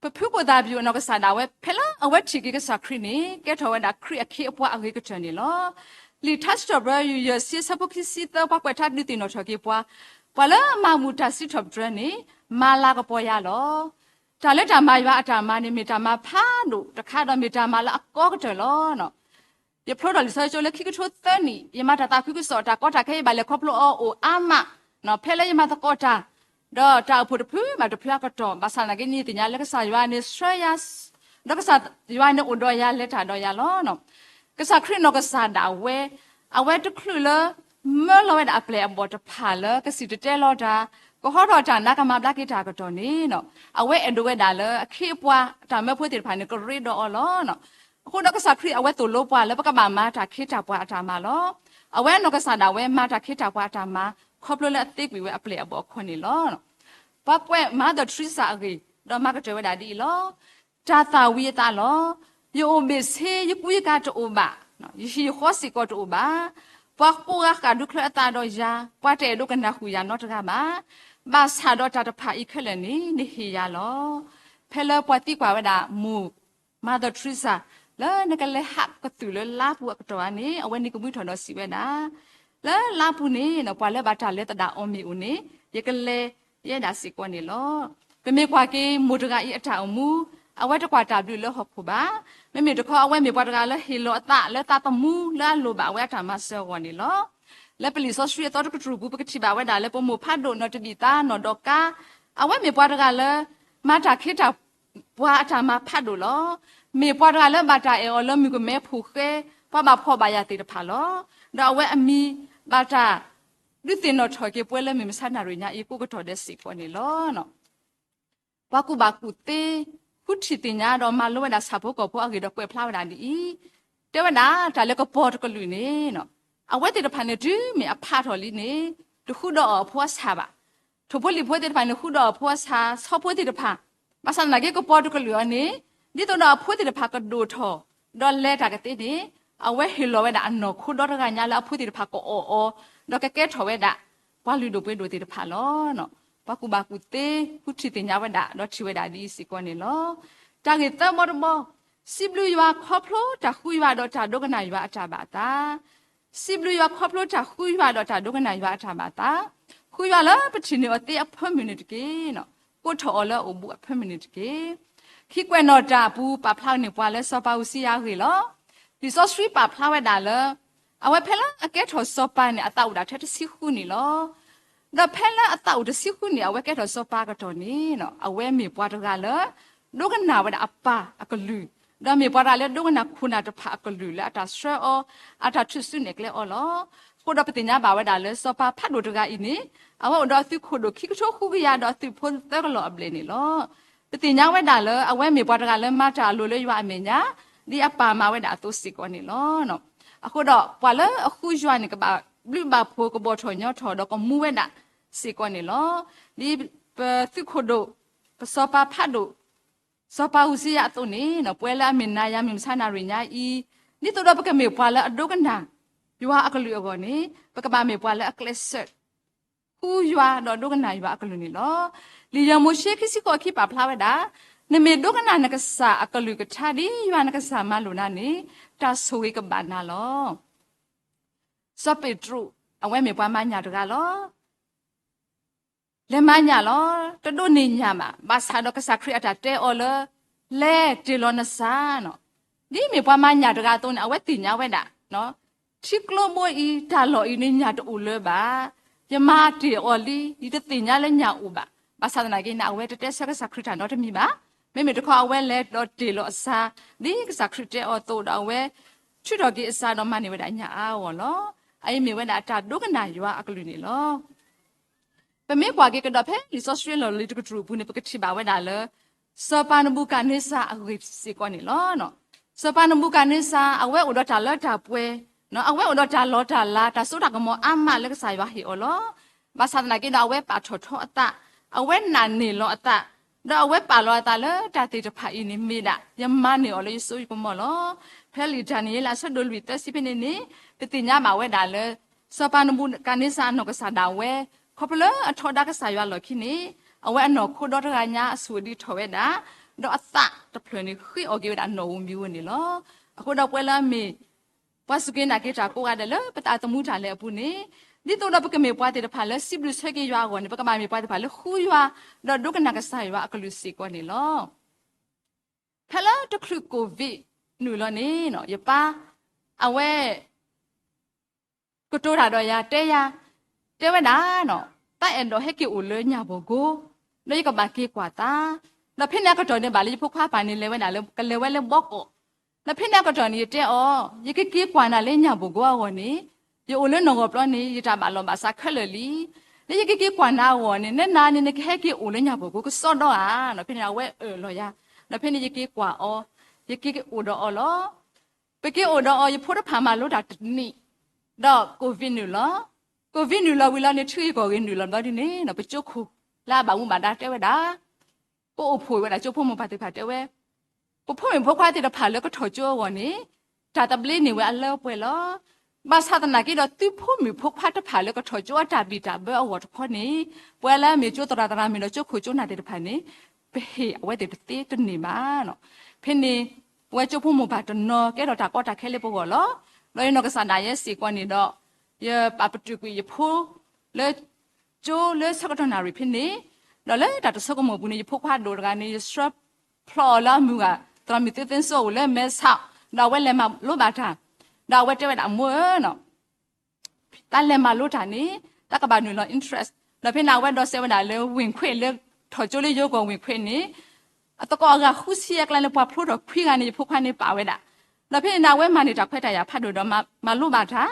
ပဖုကိၣ်သၣ်ပျူၣ်အနီၢ်ကစၢ်ဒၣ်ဝဲ ဖဲလၢအဝဲထံၣ်က့ၤကစၢ်ခရံာ်န့ၣ် ကဲထီၣ်ဝဲဒၣ်ခရံာ်အခ့အပှၤအဂ့ၤကတၢၢ်န့ၣ်လီၤ. လံာ်ထါစံးထီၣ်ပတြၢၤ ယဲၢ်ဆံ အဆၢဖိခံဆံသၢ ပှၤကွဲးထါဒုးသ့ၣ်နီၣ်ထီၣ်က့ၤပှၤ, ပှၤလၢအမၤဘူၣ်တၢ်စံးထီၣ်ပတြၢၤန့ၣ် မၤလၤကပီၤယၤလီၤ. တၢ်လၢတၢ်မၤယွၤအတၢ်မၤန့ၣ် မ့ၢ်တၢ်မၤဖးဒိၣ်တခါ ဒီးမ့ၢ်တၢ်မၤလၢအကီကတၢၢ်လီၤ. ယဖျိထီၣ်လံာ်စီဆှံကၠိလၢခံကထိသၢနံၣ်, ယမၤတၢ်သးခုကစီၣ် တၢ်ကီတၢ်ခဲ ယဘၣ်လဲၤခီဖျိအီၤအိၣ်အါမး, ဖဲလၢယမၤသကိးတၢ် ဒီးတၢ်အိၣ်ဖှိၣ်တဖုဘၣ်တဖုအကတီၢ်, ဘၣ်ဆၣ်သနာ်က့ ယသ့ၣ်ညါလၢကစၢ်ယွၤန့ၣ်ဆှၢယၤ, ဒီးကစၢ်ယွၤန့ၣ်အိၣ်ဒီးယၤ လဲၤတၢ်ဒီးယၤလီၤ. ကစၢ်ခရံာ်နီၢ်ကစၢ်ဒၣ်ဝဲ, အဝဲတချုးလၢ မၢလီၤဝဲဒၣ်အပျဲၢ်အဘီၣ်တဖၣ်လၢ ကစံၣ်တဲၤတဲလီၤတၢ်, ကဟီထီၣ်တၢ်နါ ကမၤဘျါက့ၤတၢ်အကတီၢ်န့ၣ်, အဝဲအဲၣ်ဒိးဝဲဒၣ်လၢအခ့အပှၤ တၢ်မၢဖိသ့ၣ်တဖၣ်န့ၣ် ကရ့ဒီးအီၤလီၤ. အဃိဒီးကစၢ်ခရံာ်အဝဲသိၣ်လိပှၤလၢပကဘၣ်မၤတၢ်ခ့တၢ်ပှၤအတၢ်မၤလီၤ. အဝဲနီၢ်ကစၢ်ဒၣ်ဝဲမၤတၢ်ခ့တၢ်ပှၤအတၢ်မၤ ခီဖျိလၢအသ့ကွံာ်ဝဲအပျဲၢ်အဘီၣ်အဃိန့ၣ်လီၤ. ပှၤကွဲး Mother Teresa အဂ့ၢ် ဒီးမၤကတၢၢ်ဝဲဒၣ်ဒ်အံၤလီၤ. တၢ်သၣ်ဝံၤအသးလီၤ. ယအိၣ်ဘ့ၣ်ဆ့ ယကူယကၤတအိၣ်ဘၣ်, ယဟံၣ်ယဃီစ့ၢ်ကီးတအိၣ်ဘၣ်. ပှၤကိးဂၤဃၣ်ဒူချၢအသးဒီးယၤ, ပှၤတအဲၣ်ဒိးကနၢ်ဟူယၤနီတဂၤဘၣ်. ဘၣ်ဆၣ်ဒီးတၢ်တဖၣ်အံၤခဲလၢာ်န့ၣ် နဟ့ၣ်ယၤလီၤ. ဖဲလၢပှၤသံကွၢ်ဝဲဒၣ် မိၢ် Mother Teresa လၢနကလဲၤဟးကသုၣ်လၢလါပူၤအကတီၢ်ဧါန့ၣ်, အဝဲန့ၣ်ကမှံထီၣ်ဒီးစံးဝဲဒၣ်, လၢလါပူၤန့ၣ် ပှၤလၢဘၣ်တၢ်လဲၤသဒၣ်အီၤမ့ၢ်အိၣ်န့ၣ် ယကလဲၤယဲဒၣ်စ့ၢ်ကီးန့ၣ်လီၤ. ပမ့ၢ်ကွၢ်က့ၤမိၢ်တဂၤအံၤအတၢ်အိၣ်မူ, အဝဲတကွၢ်တၢ်ဘျုးလၢဟီၣ်ခိၣ်ဘၣ်. မ့မ့ၢ်တခီ အဝဲမ့ၢ်ပှၤတဂၤလၢဟ့ၣ်လီၤအသးလၢသးသမူလၢအလိၣ်ဘၣ်ဝဲအတၢ်မၤစၢၤအဂီၢ်န့ၣ်လီၤ. လၢပလံာ်စီဆှံအသီတကတြူၢ်ပူၤ ပကထံၣ်ဘၣ်ဝဲဒၣ်လၢပမိၢ်ဖးဒိၣ်နီၢ်တဘံၣ်သါနီၢ်ဒီကါ, အဝဲမ့ၢ်ပှၤတဂၤလၢ မၤတၢ်ခ့တၢ်ပှၤအတၢ်မၤဖးဒိၣ်လီၤ. မ့ၢ်ပှၤတဂၤလၢဘၣ်တၢ်အဲၣ်အီၤလၢမုၣ်ကမဲဖိဃဲ, ပှၤဘၣ်ဖှီၣ်ဘၣ်ယာ်သ့ၣ်တဖၣ်လီၤ. ဒီးအဝဲအမံၤဘၣ်တၢ် ဒုးသ့ၣ်နီၣ်ထီၣ်က့ၤပှၤလၢမုၢ်မဆါနၣ်ရံၣ်ညါအံၤကိးကတီၢ်ဒဲးစ့ၢ်ကီးန့ၣ်လီၤ. ပှၤကူၣ်ဘၣ်ကူၣ်သ့, ဃုထံၣ်သ့ၣ်ညါဒီးမၤလိဝဲဒၣ်ဆၣ်ဖိကီၢ်ဖိအဂ့ၢ်ဒီးကွဲးဖျါဝဲဒၣ်ဒ်အံၤ, တဲဝဲဒၣ် တၢ်လၢကပီၤတကလုာ်န့ၣ်, အဝဲသ့ၣ်တဖၣ်န့ၣ်တုၤမ့ၢ်အဖးထီၣ်လံန့ၣ်, တဃုဒီးအီၤအဖိအဆၣ်ဘၣ်. ထိၣ်ဖိလံၣ်ဖိသ့ၣ်တဖၣ်န့ၣ် ဃုဒီးအီၤအဖိအဆၣ်, ဆီဖိသ့ၣ်တဖၣ်, ဘၣ်ဆၣ်သနာ်က့ ကပီၤတကလုာ်အီၤန့ၣ်, ဒ်သိးဒီးအဖိသ့ၣ်တဖၣ်ကဒိၣ်ထီၣ်, ဒီးလဲၤတၢ်ကသ့န့ၣ်, အဝဲဟ့ၣ်လီၤဝဲဒၣ်အနီၢ်ခိဒီတဂၤညါလၢအဖိသ့ၣ်တဖၣ်ကအီၣ်အီၤ, ဒီးကကဲထီၣ်ဝဲဒၣ် ပှၤလုၢ်ဒိၣ်ပှ့ၤဒိၣ်သ့ၣ်တဖၣ်လီၤ. ပှၤကူၣ်ဘၣ်ကူၣ်သ့ ဃုထံၣ်သ့ၣ်ညါဝဲဒၣ် ဒီးထံၣ်ဝဲဒၣ်ဒ်အံၤစ့ၢ်ကီးန့ၣ်လီၤ. တၢ်ဂ့ၢ်သၢဘီတဘီ, စံးဘျုးယွၤခီဖျိတၢ်ဃုယွၤဒီးတၢ်ဒိကနၣ်ယွၤအတၢ်ဘၣ်သး, စံးဘျုးယွၤခီဖျိတၢ်ဃုယွၤဒီးတၢ်ဒိကနၣ်ယွၤအတၢ်ဘၣ်သး, ဃုယွၤလၢပထံၣ်န့ၢ်အီၤသ့အဖၢမုၢ်န့ၣ်တက့ၢ်. ကိးထီၣ်အီၤလၢအအိၣ်ဘူးအဖၢမုၢ်န့ၣ်တက့ၢ်. ခံကွဲးနီၣ်တၢ်အပူၤ ပာ်ဖျါန့ၢ်ပှၤလၢစီၤပၤအူစံယၤအဂ့ၢ်လီၤ. လံာ်စီဆှံပာ်ဖျါဝဲဒၣ်လၢ အဝဲဖဲလၢအကဲထီၣ်စီၤပၤန့ၣ် အသးအိၣ်ဒၣ်ထဲတဆံဃုနံၣ်လီၤ. ဒီးဖဲလၢအသးအိၣ်တဆံဃုနံၣ် အဝဲကဲထီၣ်စီၤပၤအကတီၢ်န့ၣ်, အဝဲမ့ၢ်ပှၤတဂၤလၢ ဒိကနၣ်ဝဲဒၣ်အပၢ်အကလုၢ်, ဒီးမ့ၢ်ပှၤတဂၤလၢဒိကနၣ်ခိၣ်နၢ်တဖၣ်အကလုၢ်လၢအတၢ်ဆှၢအီၤ, အတၢ်ထုးစုနဲၣ်ကျဲအီၤလီၤ. အဃိဒီးပသ့ၣ်ညါဘၣ်ဝဲဒၣ်လၢစီၤပၤဖးဒိၣ်တဂၤအံၤန့ၣ်, အဝဲအိၣ်ဒီးအသုးခိၣ်ဒိၣ်ခံကထိဃုကယၤဒီးအသုးဖိသၢကလီၢ်အဘျဲၣ်န့ၣ်လီၤ. ပသ့ၣ်ညါဝဲဒၣ်လၢအဝဲမ့ၢ်ပှၤတဂၤလၢမၤတၢ်အလိၤလၢယွၤအမဲာ်ညါ, ဒ်အပၢ်မၤဝဲဒၣ်အသိးစ့ၢ်ကီးန့ၣ်လီၤ. အဃိဒီးပှၤလၢအဃုယွၤန့ၣ် ကဘၣ်ဘျုးဘၣ်ဖှိၣ်ကဘီၣ်ထီၣ်ညီထီၣ်ဒီးကမူဝဲဒၣ်စ့ၢ်ကီးန့ၣ်လီၤ. ဒ်ပသုးခိၣ်ဒိၣ်, ပစီၤပၤဖးဒိၣ်, စီၤပၤအူစံယၤအသိးန့ၣ်, ပဝဲလၢအမ့ၢ်နၤယၤမုၢ်မဆါနၣ်ရံၣ်ညါအံၤ, ဒ်သိးဒီးပကမ့ၢ်ပှၤလၢအဒိကနၣ်ယွၤအကလုၢ်အဂီၢ်န့ၣ်, ပကဘၣ်မ့ၢ်ပှၤလၢအကျဲးစၢး ဃုယွၤဒီးဒိကနၣ်ယွၤအကလုၢ်န့ၣ်လီၤ. လံာ်ယဲၢ်မိၤၡ့ခံဆံဃိးအခံပာ်ဖျါဝဲဒၣ်, နမ့ၢ်ဒိကနၣ်နကစၢ်အကလုၢ်ကထါဒ်ယွၤနကစၢ်မၤလိာ်နၤန့ၣ်, တၢ်ဆိၣ်ဂ့ၤကဘၣ်နၤလီၤ. စီၤပ့းတရူး အဝဲမ့ၢ်ပှၤမၤညၣ်တဂၤလီၤ. လဲၤမၤညၣ်လီၤ. တဒိးန့ၢ်ညၣ်ဘၣ်. ဘၣ်ဆၣ်ဒီးကစၢ်ခရံာ်အတၢ်တဲအီၤလၢ လဲၤတ့ၢ်လီၤနစၢ်န့ၣ်, ဒ်မ့ၢ်ပှၤမၤညၣ်တဂၤအသိးန့ၣ် အဝဲသ့ၣ်ညါဝဲဒၣ်, ထံကျိဘိအံၤ တၢ်လီၢ်အံၤန့ၣ်ညၣ်တအိၣ်လၢၤဘၣ်. ယမၤတ့ၢ်အီၤလံ, ယတသ့ၣ်ညါလၢညၣ်အိၣ်ဘၣ်. ဘၣ်ဆၣ်သနာ်က့န့ၣ် အဝဲတတဲဆၢကစၢ်ခရံာ်တၢ်နီတမံၤဘၣ်. မ့မ့ၢ်တခီ အဝဲလဲၤဒီးတ့ၢ်လီၤအစၢ် ဒ်ကစၢ်ခရံာ်တဲအီၤအသိးဒီး အဝဲထုးထီၣ်က့ၤအစၢ်ဒီးမၤန့ၢ်ဝဲဒၣ်ညၣ်အါအဂီၢ်လီၤ. အအံၤမ့ၢ်ဝဲဒၣ်တၢ်ဒိကနၣ်ယွၤအကလုၢ်န့ၣ်လီၤ. ပမ့ၢ်ကွၢ်က့ၤကဒီးဖဲလံာ်စီဆှံလီၢ်လံၤတကတြူၢ်အပူၤန့ၣ် ပကထံၣ်ဘၣ်ဝဲဒၣ်လၢ စီၤပၤနဘူၤခၣ်န့စၢ်အဂ့ၢ်စ့ၢ်ကီးန့ၣ်လီၤ. စီၤပၤနဘူၤခၣ်န့စၢ် အဝဲအိၣ်ဒီးတၢ်လၢတၢ်ပှဲၤ, အဝဲအိၣ်ဒီးတၢ်လီၤတၢ်လၤ တၢ်စိတၢ်ကမီၤအါမးလၢကစၢ်ယွၤဟ့ၣ်အီၤလီၤ. ဘၣ်ဆၣ်သနာ်က့ဒီး အဝဲပာ်ထီၣ်ထီအသး, အဝဲနာ်န့ၢ်လီၤအသး, ဒီးအဝဲပာ်လီၤအသးလၢတၢ်သ့ၣ်တဖၣ်အံၤန့ၣ်မ့ၢ်ဒၣ် ယမၤန့ၢ်အီၤလၢယစိယကမီၤလီၤ. ဖဲလံာ်ဒၤနံးယ့လးအဆၢဒိၣ်လွံၢ်သၢဆံဖဲန့ၣ်န့ၣ် ပသ့ၣ်ညါဘၣ်ဝဲဒၣ်လၢ စီၤပၤနဘူၤခၣ်န့စၢ်အနီၢ်ကစၢ်ဒၣ်ဝဲ ခီဖျိလၢအထီဒါကစၢ်ယွၤအလီၢ်ခံန့ၣ်, အဝဲအနီၢ်ခိဒီတဂၤညါအဆူၣ်ဒံးထီၣ်ဝဲဒၣ်, ဒီးအသးတဖျၢၣ်န့ၣ်ဃ့အီၣ်က့ၤဝဲဒၣ်နီၣ်ဧိၤမံၤဧိၤန့ၣ်လီၤ. အဃိဒီးပဝဲလၢအမ့ၢ် ပှၤစူၢ်က့ၤနာ်က့ၤတၢ်ကိးဂၤဒဲးလၢပသးသမူတၢ်လဲၤအပူၤန့ၣ်, ဒ်သိးဒီးပကမ့ၢ်ပှၤသ့ၣ်တဖၣ်လၢစံးဘျုးဆၢက့ၤယွၤအဂီၢ်န့ၣ်, ပကဘၣ်မ့ၢ်ပှၤသ့ၣ်တဖၣ်လၢဃုယွၤ, ဒီးဒိကနၣ်ကစၢ်ယွၤအကလုၢ်စ့ၢ်ကီးန့ၣ်လီၤ. ဖဲလၢတချုး COVID နုာ်လီၤန့ၣ်, ယပၢ် အဝဲ ကတိၤတၢ်ဒီးယၤတဲယၤ, တဲဝဲဒၣ်, တၢ်အဲၣ်ဒိးဟဲက့ၤအိၣ်လၢညၣ်ဘီၣ်ကိ, ဒီးယကဘၣ်က့ၤကွၢ်သး, ဒီးဖဲန့ၣ်အကတီၢ်န့ၣ်ဘၣ်လၢယဖိခွါအပၢ်န့ၣ်လဲၤဝဲဒၣ်လၢ ကလဲၤဝဲလၢဘီကီၢ်, ဒီးဖဲန့ၣ်အကတီၢ်န့ၣ်ယတဲအီၤ, ယကက့ၤကွၢ်နၤလၢညၣ်ဘီၣ်ကိအဂီၢ်န့ၣ်, ယအိၣ်လၢနဂီၢ်ပျီန့ၣ် ယတၢ်ဘၣ်လီၢ်ဘၣ်စးခဲလၢာ်လံ. လၢယကက့ၤကွၢ်နၤအဂီၢ်န့ၣ် နဲနၤန့ၣ် နကဟဲက့ၤအိၣ်လၢညၣ်ဘီၣ်ကိကစီဒီဧါ. ဒီးဖဲန့ၣ်အဝဲအၢၣ်လီၤယၤ, ဒီးဖဲန့ၣ်ယက့ၤကွၢ်အီၤ, ယက့ၤအိၣ်ဒီးအီၤလီၤ. ပက့ၤအိၣ်ဒီးအီၤ ယဖိတဖၣ်မၤလိတၢ်တနံၣ်, ဒီး COVID နုာ်လီၤ. COVID နုာ်လီၤဝံၤလီၤန့ၣ် ထံဂ့ၢ်ကီၢ်ဂ့ၢ်နုာ်လီၤဘျီဒ်န့ၣ်, ပကၠိခိၣ်လၢအဘၣ်မူဘၣ်ဒါတဲဝဲဒၣ်, ပအိၣ်ဖှိၣ်ဝဲဒၣ်ကၠိဖိမိၢ်ပၢ်သ့ၣ်တဖၣ်တဲဝဲ, ပဖိမုၣ်ဖိခွါသ့ၣ်တဖၣ်လၢကထီၣ်ကၠိအဂီၢ်န့ၣ်, တၢ်သဘျ့န့ၢ်ဝဲအလၢအပှဲၤလီၤ. ဘၣ်ဆၣ်သနာ်က့ဒီး သုဖိမုၣ်ဖိခွါတဖၣ်လၢကထီၣ်ကၠိအတၢ်ဘံၣ်တၢ်ဘၢအဂီၢ်တခီန့ၣ်, ပှၤလၢအမ့ၢ်ကၠိသရၣ်သရၣ်မုၣ်ဒီးကၠိခိၣ်ကၠိနၢ်သ့ၣ်တဖၣ်န့ၣ်, ပဟ့ၣ်အဝဲသ့ၣ်တသ့တန့ၢ်ဘၣ်. ဖဲန့ၣ် ပဝဲကၠိဖိမိၢ်ပၢ်တနီၤကဲထီၣ်တၢ်ကီတၢ်ခဲလၢပဂီၢ်လီၤ. ဒီးယနီၢ်ကစၢ်ဒၣ်ယဲစ့ၢ်ကီးန့ၣ်ဒီး, ယပာ်ပတုာ်ကွံာ်ယဖိ လၢ ကၠိလၢဆၢကတီၢ်နၣ်ရံၣ်ဖဲန့ၣ်, ဒီးလၢတၢ်တဆိကမိၣ်အပူၤန့ၣ် ယဖိခွါဒိၣ်တဂၤန့ၣ် ယဆှၢဖျိအီၤလၢအမုၢ်ဂၤ, သရၣ်မုၣ်သ့သ့စိအိၣ်လၢမဲဆီး, ဒီးအဝဲလဲၤမၤလိဘၣ်တၢ်, ဒီးအဝဲတဲဝဲဒၣ်အမိၢ်ဧၢ တၢ်လဲၤမၤလိတၢ်န့ၣ် တၢ်ကဘၣ်နုာ်လီၤ interest, ဒီးဖဲန့ၣ်အဝဲဒိးစဲးဝဲဒၣ်လၢ ဝ့ၢ်ခွဲး လၢထီၣ်ကၠိလၢယိၤကီၢ်ဝ့ၢ်ခွဲးန့ၣ်, အသကိးအဂၤဃုဆံအကျါန့ၣ် ပှၤဖျိထီၣ်ခွံဂၤန့ၣ် ယဖိခွါန့ၣ်ပာ်ဝဲဒၣ်, ဒီးဖဲန့ၣ်န့ၣ် အဝဲမၤန့ၢ်တၢ်ခွဲးတၢ်ယာ်ဖးဒိၣ်ဒီး မၤလိဘၣ်တၢ်,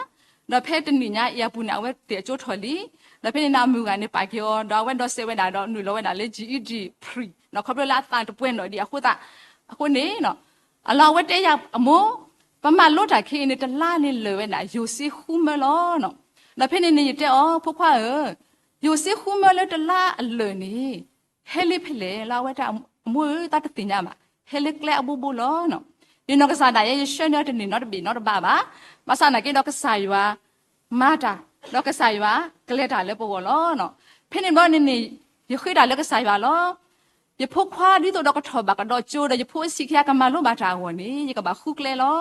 ဒီးဖဲတနံၣ်ညါအံၤအပူၤန့ၣ် အဝဲသ့ၣ်အကၠိထီၣ်လံ, ဒီးဖဲန့ၣ်န့ၣ် အမုၢ်ဂၤန့ၣ်ပာ်က့ၤအီၤ ဒီးအဝဲဒိးစဲးဝဲဒၣ်ဒီးနုာ်လီၤဝဲဒၣ်လၢ GED Pre ခီဖျိလၢအသးတပှဲၤနီၣ်ဒံးအဃိသတး, အဃိန့ၣ် အလီၢ်အဝဲတဲယၤအမိၢ်, ပမၤလိတၢ်ခဲအံၤန့ၣ် တလါန့ၣ်လၢာ်ဝဲဒၣ် ယိၤစ့ဃုမၢလီၤ. ဒီးဖဲန့ၣ်န့ၣ် ယတဲအီၤ ဖိခွါဧၢ, ယိၤစ့ဃုမၢလၢတလါအလၢာ်န့ၣ် ဟဲလၢဖဲလဲၣ်လီၤ. အဝဲတဲအမိၢ်ဧၢ သးတသ့ၣ်ညါဘၣ်, ဟဲလၢကျဲအဘိဘိလီၤ. ယနီၢ်ကစၢ်ဒၣ်ယဲ ယဆှၢန့ၢ်အီၤတန့ၢ်နီတဘ့ၣ်နီတဘးဘၣ်, ဘၣ်ဆၣ်သနာ်က့ဒီးကစၢ်ယွၤမၤတၢ်, ဒီးကစၢ်ယွၤကျဲၤတၢ်လၢပဂီၢ်လီၤ. ဖဲန့ၣ်ဘျီန့ၣ်န့ၣ် ယဃ့တၢ်လၢကစၢ်ယွၤလီၤ. ယဖိခွါဒ်သိးဒီးကထီၣ်ဘၣ်ကဒီးကၠိဒီး ယဖိအဆံးခံဂၤကမၤလိဘၣ်တၢ်အဂီၢ်န့ၣ် ယကဘၣ်ဃုကျဲလီၤ.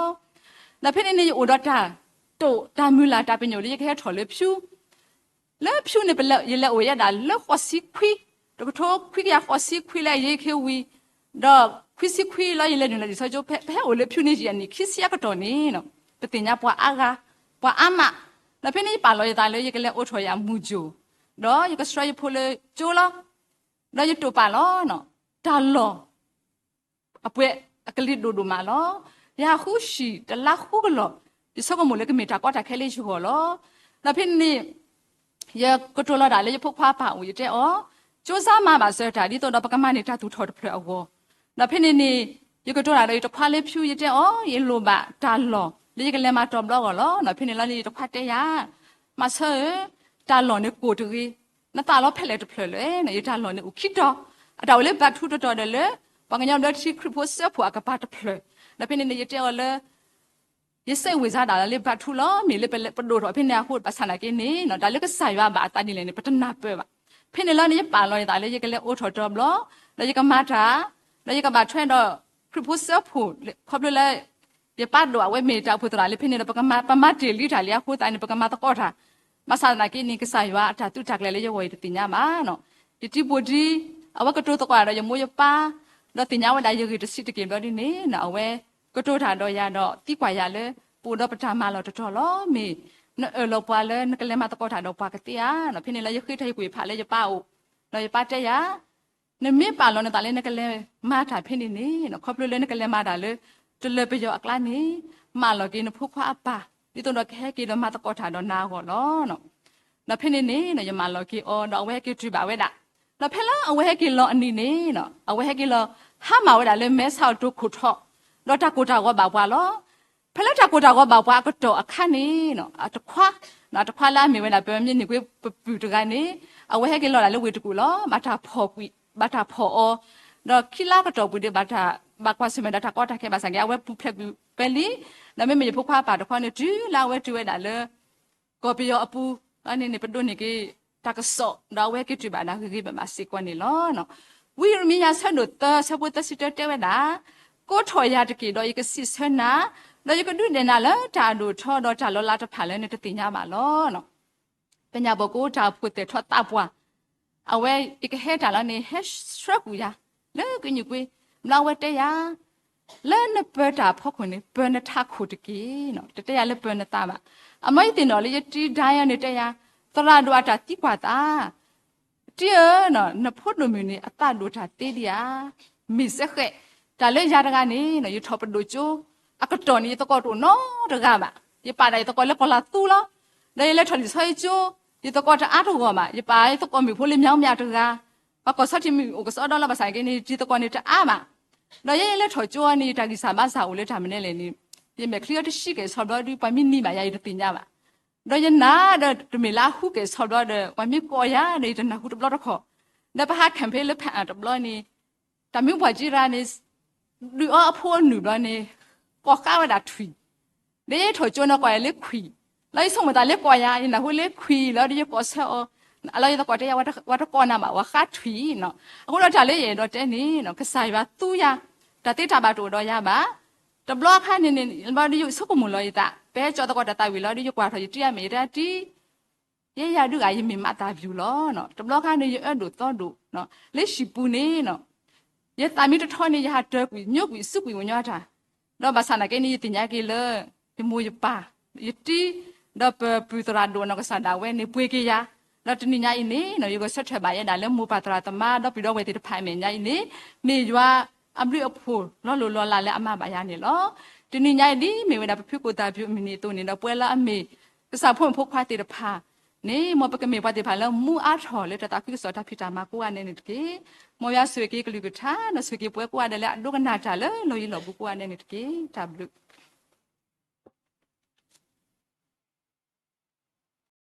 ဒီးဖဲန့ၣ်န့ၣ် ယအိၣ်ဒီးတၢ်တိာ်တၢ်မုၢ်လၢ်တၢ်ပညိၣ်လၢယကဟဲထီၣ်လၢဖၠူ လၢဖၠူန့ၣ် ယလဲၤအိၣ်ဝဲဒၣ်လၢဃိးဆံခွံ, တကထိခွံကယၤဃိးဆံခွံလၢအယဲၢ်ခ့ဝံၤ, ဒီးခွံဆံခွံလီၤ ယလဲၤနုာ်လီၤလံာ်စီဆှံကၠိ, ပဟဲအိၣ်လၢဖၠူန့ၣ် ယံာ်အနံၣ်ခံဆံအကတီၢ်န့ၣ် ပသ့ၣ်ညါပှၤအါဂၤ, ပှၤအါမး, ဒီးဖဲန့ၣ်ယပာ်လီၤယသးလၢယကလဲၤအိးထီၣ်ယၤမုၢ်ကၠိၣ်, ဒီးယကဆှၢယဖိလၢကၠိလီၤ. ဒီးယတိာ်ပာ်လီၤ တၢ်လီၢ် အပှဲၤအကလံၤဒိၣ်ဒိၣ်မးလီၤ. ယဟးဃုဆံၣ်တလါဃုကလီၢ်, ယဆိကမိၣ်လၢကမ့ၢ်တၢ်ကီတၢ်ခဲလၢယဂီၢ်လီၤ. ဒီးဖဲန့ၣ်န့ၣ် ယကတိၤလီၤတၢ်လၢယဖိခွါအပၢ်အိၣ် ယတဲအီၤ, ကၠိစါမၤဘၣ်စၢၤတၢ် ဒ်သိးဒီးပကမၤန့ၢ်တၢ်သူၣ်ထီၣ်တဖျၢၣ်အဂီၢ်, ဒီးဖဲန့ၣ်န့ၣ် ယကတိၤတၢ်ဒီးယတခွါလၢဖၠူ ယတဲအီၤ ယလိၣ်ဘၣ်တၢ်လီၢ် လၢယကလဲၤမၤတီၤဘျီအဂီၢ်လီၤ. ဒီးဖဲန့ၣ်လီၤန့ၣ် ယတခွါတဲယၤ, မၤဆၢဧၢ, တၢ်လီၢ်န့ၣ်ကိၢ်တဂ့ၤ, နသးလီၤဖဲလဲၣ်တဖျၢၣ်လဲၣ်, ယတၢ်လီၢ်န့ၣ်အိၣ်ခံတီၤ, အတၢ်အိၣ်လၢဘးထူတီတီဒီးလၢ ပှၤကညီဘျၢထံခရံာ်ဖိစၢဖှိၣ်အကပၤတဖျၢၣ်, ဒီးဖဲန့ၣ်န့ၣ် ယတဲအီၤလၢ ယစဲးဝံၤစါဒၣ်လၢဘးထူလီၤ, မ့ၢ်လၢပဒိၣ်ထီၣ်ဖဲန့ၣ်အဃိ ဘၣ်ဆၣ်သနာ်က့န့ၣ် တၢ်လၢကစၢ်ယွၤဘၣ်အသးဒ်လဲၣ်န့ၣ် ပတနၢ်ပၢၢ်ဘၣ်. ဖဲန့ၣ်လီၤန့ၣ် ယပာ်လီၤယသးလၢယကလဲၤအိးထီၣ်တီၤဘျီ, ဒီးယကမၤတၢ်, ဒီးယကဘၣ်ထွဲဒီး ခရံာ်ဖိစၢဖှိၣ်, ခီဖျိလၢ ယပၢ်ဒိၣ်အဝဲမ့ၢ်တၢ်အိၣ်ဖှိၣ်သရၣ်လံ ဖဲန့ၣ်ဒီး ပကမၤတ့ၢ်လံတၢ်လံအဃိသတးန့ၣ် ပကမၤသကိးတၢ်, ဘၣ်ဆၣ်သနာ်က့န့ၣ် ကစၢ်ယွၤအတၢ်သုးတၢ်ကျဲၤလၢယဂီၢ်အံၤတသ့ၣ်ညါဘၣ်. ယတံၤပိာ်ဒံ အဝဲကတိၤသကိးဒီးယမိၢ်ယပၢ်, ဒီးသ့ၣ်ညါဝဲဒၣ်ယဂ့ၢ်တဆံးတက့ၢ်ဘျီဒ်န့ၣ် အဝဲကတိၤတၢ်ဒီးယၤဒီးသံကွၢ်ယၤလၢ ပအိၣ်ဒီးပတၢ်မၤလီၢ်တတီၤလီၤ, မ့ၢ်နအၢၣ်လီၤပှၤလၢနကလဲၤမၤသကိးတၢ်ဒီးပှၤကသ့ဧါ. ဖဲန့ၣ်လီၤ ယဃ့တၢ်ဟ့ၣ်ကူၣ်ဟ့ၣ်ဖးလၢယပၢ်အိၣ်, ဒီးယပၢ်တဲယၤ နမ့ၢ်ပာ်လီၤနသးလၢနကလဲၤမၤတၢ်ဖဲန့ၣ်န့ၣ် ခီဖျိလၢနကလဲၤမၤတၢ်လၢ တလၢၤပယီၤအကျါန့ၣ် မၢလီၤက့ၤနဖိခွါအပၢ် ဒ်သိးဒီးကဟဲက့ၤဒီးမၤသကိးတၢ်ဒီးနၤအဂီၢ်လီၤ. ဒီးဖဲန့ၣ်န့ၣ် ယမၢလီၤက့ၤအီၤ ဒီးအဝဲဟဲက့ၤတုၤဘၣ်ဝဲဒၣ်, ဒီးဖဲလၢအဝဲဟဲက့ၤလီၤအနံၤန့ၣ် အဝဲဟဲက့ၤလီၤ ဟါမၢ်ဝဲဒၣ်လၢမဲဆီးတိၤခိၣ်ထီၣ်, ဒီးတၢ်ကိၢ်တၢ်ဂီၤဘၣ်ပှၤလီၤ. ဖဲလၢတၢ်ကိၢ်တၢ်ဂီၤဘၣ်ပှၤအကတီၢ်အခါန့ၣ် အတခွါ, အတခွါလၢအမ့ၢ်ဝဲဒၣ် ပမ့ၢ်န့ၢ်ကွ့ပပုၢ်တဂၤန့ၣ် အဝဲဟဲက့ၤလီၤဒၣ်လၢဝ့ၢ်တကူၣ်လီၤ. ဘၣ်တၢ်ဖီၣ်ကွံာ်, ဘၣ်တၢ်ဖီၣ်အီၤ, ဒီးခံလါကတီၢ်ပူၤဒီး ဘၣ်ကွၢ်ဆၢၣ်မဲာ်ဒီးတၢ်ကီတၢ်ခဲဘၣ်ဆၣ်က့ အဝဲပူၤဖျဲးကွံာ်ဖဲလံ. ဒီးမ့မ့ၢ်ယဖိခွါအပၢ်တခီန့ၣ် တုၤလၢအဝဲတုၤဝဲဒၣ်လၢ ကီၢ်ပယီၤအပူၤန့ၣ်န့ၣ် ပဒိးန့ၢ်က့ၤ တၢ်ကစီၣ် ဒီးအဝဲက့ၤတုၤဘၣ်ဒၣ်ဂ့ၤဂ့ၤဘၣ်ဘၣ်စ့ၢ်ကီးန့ၣ်လီၤ. ဝံယံးရမံယၤဆၢဒိၣ်သၢဆၢဖိသၢဆံတၢတဲဝဲဒၣ်, ကိးထီၣ်ယၤတက့ၢ် ဒီးယကစံးဆၢနၤ, ဒီးယကဒုးနဲၣ်နၤလၢတၢ်အဒိၣ်အထီ ဒီးတၢ်လီၤလးတဖၣ်လၢနတသ့ၣ်ညါဘၣ်လီၤ. ပညၣ်ဘီၣ်ကိးတၢ်အိၣ်ဖှိၣ်သဲးထီၣ်သးပှၢ်, အဝဲယကဟဲတၢ်လီၤန့ၣ် ဟဲဆှၢဃုာ်ယၤ လၢကညူၣ်ကွ့, ဘျီအဝဲတဲယၤ လၢနပၢၤတၢ်အဖီခိၣ်န့ၣ် ပၢၤနထးခိၣ်တက့ၢ်, တတဲယၤလၢပၢၤနသးဘၣ်. အမ့ၢ်ယသ့ၣ်နီၣ်လၢယတံၤဒၣ်ယၤန့ၣ်တဲယၤ, သရၣ်ဒိၣ်အတၢ်သံကွၢ်သး တံၤဧၢ, နဖိဒိၣ်မုၣ်န့ၣ် အသးဒိၣ်တၢ်သ့ဒံးဧါ. မ့ၢ်စ့ၢ်ကီး, တၢ်လၢယၤတဂၤန့ၣ် ယထီၣ်ပဒိၣ်ကၠိအကတီၢ်န့ၣ် ယသကိးတအိၣ်နီတဂၤဘၣ်. ယပာ်ဒၣ်ယသကိးလၢကီၢ်လၤသူလီၤ. ဒီးယလဲၤထီၣ်လံာ်ဆီဟံၣ်ကၠိ, ယသကိးတအါတဂီၢ်ဘၣ်. ယပာ်ယသကိးမ့ၣ်ဖိလၢ မၠီမၠီ တဂၤ, ပှၤကီၢ်ဆီထံးမ့ၢ်အိၣ်ကစီဒီလီၤ. ဘၣ်ဆၣ်က့န့ၣ် ယသကိးန့ၣ်တအါဘၣ်. ဒီးယဲယလဲၤထီၣ်ကၠိအီၤန့ၣ် တၢ်ဂံၢ်စၢ်ဘါစၢ်အိၣ်လၢတၢ်မနုၤလဲၣ်န့ၣ်, ယမဲာ်ချံအီၤတဆံကဲၣ်ဆီဘျီဒီး ပှၤမ့ၢ်နံၤဘၣ်ယၤ ယတသ့ၣ်ညါဘၣ်. ဒီးယနာ်ဒီး တမ့ၢ်လၢအဟူကဲၣ်ဆီဘျီဒီး ပှၤမ့ၢ်ကိးယၤဒီး ယတနၢ်ဟူတဘျီတခီၣ်. ဒီးပဟး campaign လၢဖးအါတဘျီန့ၣ် တၢ်မ့ၢ်ပှၢ်ကံရၤန့ၣ် ဒုးအီအဖိအနုၢ်ဘျီန့ၣ် ကိးဃာ်ဝဲဒၣ်ထွံၣ်, ဒီးယထီၣ်ကၠိန့ၣ်ကိးယၤလၢခွံၣ်, လီၤယဆိကမိၣ်သးလၢကိးယၤ ယနၢ်ဟူလၢခွံၣ်လီၤဒီးယကိးဆၢအီၤ, အလီၤယသကိးတဲယၤ ပှၤတကိးနၤဘၣ် ပှၤဃးထွံၣ်နီၤ. အဃိဒီးတၢ်လၢယအဲၣ်ဒိးတဲန့ၣ် ကစၢ်ယွၤသူယၤ, တၢ်သ့တၢ်ဘၣ်တအိၣ်ဒီးယၤဘၣ်. တဘျီခါန့ၣ်န့ၣ် ဘျီဒီးယဆိကမိၣ်လီၤယသး ပဟဲကၠီသကိးတၢ်သးဝံၣ်လီၤဒီးယကွၢ်ထီၣ်ယတံၤအမဲာ် ယတဲတံၤ ယဲယၤဒုးဂၤ ယမ့ၢ်မးသးဘျုးလီၤ. တဘျီခါန့ၣ် ယအၢဒိၣ်သီဒိၣ်, လၢဟံၣ်ပူၤန့ၣ်, ယသးမ့ၢ်တထီန့ၣ် ယဟးတၢၤကွံာ်ညိကွံာ် စူးကွံာ်ဝညီတၢ်, ဒီးဘၣ်ဆၣ်နာ်က့န့ၣ် ယသ့ၣ်ညါက့ၤလၢ ယမိၢ်ယပၢ်, ယတံၤ, ဒီးပပုၢ်သရၣ်ဒိၣ်နီၢ်ကစၢ်ဒၣ်ဝဲန့ၣ် ပှ့ၤက့ၤယၤ, ဒီးတနံၤညါအံၤန့ၣ် ယဂဲၤဆၢထၢၣ်ဘၣ်ယဲဒၣ်လၢမိၢ်ပၢ်သရၣ်သမါ ဒီးပှၤဒီပုၢ်ဝဲၢ်သ့ၣ်တဖၣ်အမဲာ်ညါအံၤန့ၣ်, မ့ၢ်ယွၤအဘျုးအဖှိၣ်လီၤလိၢ်လီၤလးလၢအမၤဘၣ်ယၤန့ၣ်လီၤ. တနံၤညါအံၤဒ်မ့ၢ်ဝဲဒၣ်ပဖုကိၣ်သၣ်ဖၠူၣ်အမုၢ်နံၤအသိးန့ၣ်ဒီး ပဝဲလၢအမ့ၢ် ကစၢ်ဖိမုၣ်ဖိခွါသ့ၣ်တဖၣ်န့ၣ် မ်ပကမ့ၢ်ပှၤသ့ၣ်တဖၣ်လၢမူအါထီၣ်လၢတၢ်သးခုကစီၣ်တၢ်ဖံးတၢ်မၤကိးဂၤဒဲးန့ၣ်တက့ၢ်. မ်ယွၤဆိၣ်ဂ့ၤက့ၤကလုၢ်ကထါ ဒီးဆိၣ်ဂ့ၤက့ၤပှၤကိးဂၤဒဲးလၢအဒိကနၣ်တၢ်လၢလီၢ်ယံၤလီၢ်ဘူးကိးဂၤဒဲးန့ၣ်တက့ၢ်. တၢ်ဘျုး